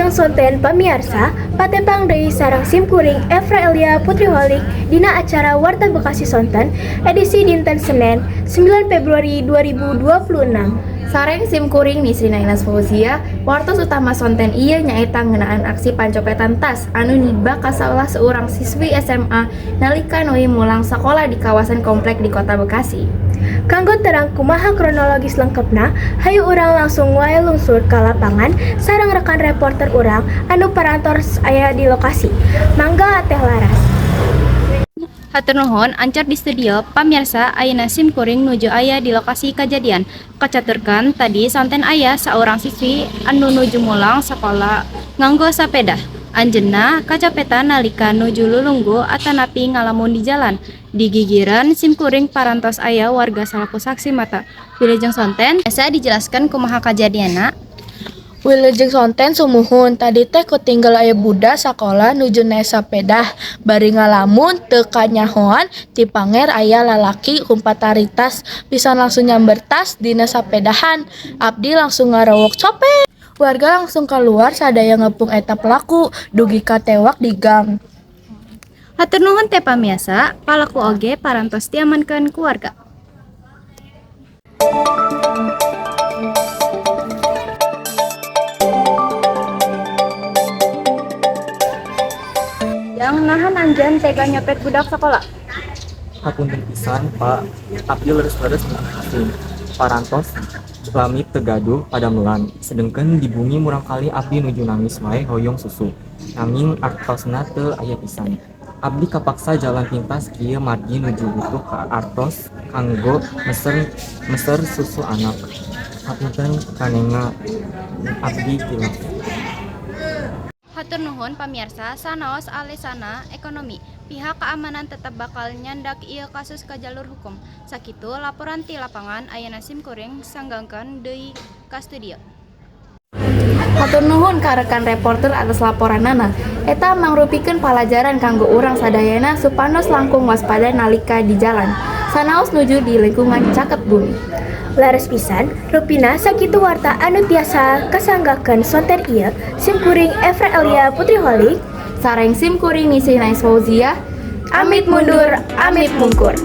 Wilujeng sonten pamiarsa, patepang deui sareng simkuring Efra Elia Putri Holik dina acara Warta Bekasi Sonten edisi dinten Senin 9 Februari 2026. Sareng sim kuring Nisrina Inas Fauzia, wartos utama sonten ieu nyaeta ngeunaan aksi pancopetan tas anu nibak ka salah seurang siswi SMA nalika nuju mulang sakola di kawasan komplek di Kota Bekasi. Kanggo terang kumaha kronologis lengkapna, hayu urang langsung wae lungsur ka lapangan sareng rekan reporter urang anu parantos aya di lokasi. Mangga, Teh Laras. Hatur nuhun, ancar di studio. Pamirsa, ayeuna sim kuring nuju aya di lokasi kejadian. Kacaturkeun tadi sonten aya saurang siswi anu nuju mulang sakola nganggo sapeda. Anjeunna kacopetan nalika nuju lulungguh atanapi ngalamun di jalan. Di gigireun sim kuring parantos aya warga salaku saksi mata. Wilujeng sonten, bisa dijelaskan kumaha kajadianna? Wilujeng sonten, sumuhun. Tadi teh kutinggal aya budak sakola nuju naek sapedah, bari ngalamun teu kanyahoan ti panger aya lalaki humpat tarik tas pisan, langsung nyamber tas dina sapedahan. Abdi langsung ngarowok, "Copet!" Warga langsung keluar sadaya ngepung eta pelaku dugi ka tewak di gang. Hatur nuhun teh. Pamiarsa, palaku oge parantos diamankeun ku warga. Jang, naha anjeun tega nyopet budak sekolah? Hapunten pisan, Pak. Abdi leres-leres asing. Parantos lami teu gaduh padamelan. Sedengkeun di bumi murangkalih abdi nuju nangis wae hoyong susu. Nanging artosna teu aya pisan. Abdi kapaksa jalan pintas kieu margi nuju butuh ka artos kanggo meser susu anak. Hapunten kanenga, abdi hilaf. Hatur nuhun pamiarsa, sanaos alesanna ekonomi. Pihak keamanan tetap bakal nyandak ieu kasus ka jalur hukum. Sakitu laporan ti lapangan, ayeuna sim kuring sanggakeun deui ka studio. Hatur nuhun ka rekan reporter atas laporanana. Eta mangrupikeun palajaran kanggo urang sadayana supados langkung waspada nalika di jalan, sanaos nuju di lingkungan caket bumi. Leres pisan, rupina sakitu warta anu tiasa kasanggakeun sonten ieu. Sim kuring Efra Elia Putri Holik sareng sim kuring Nisrina Fauzia amit mundur, amit mungkur.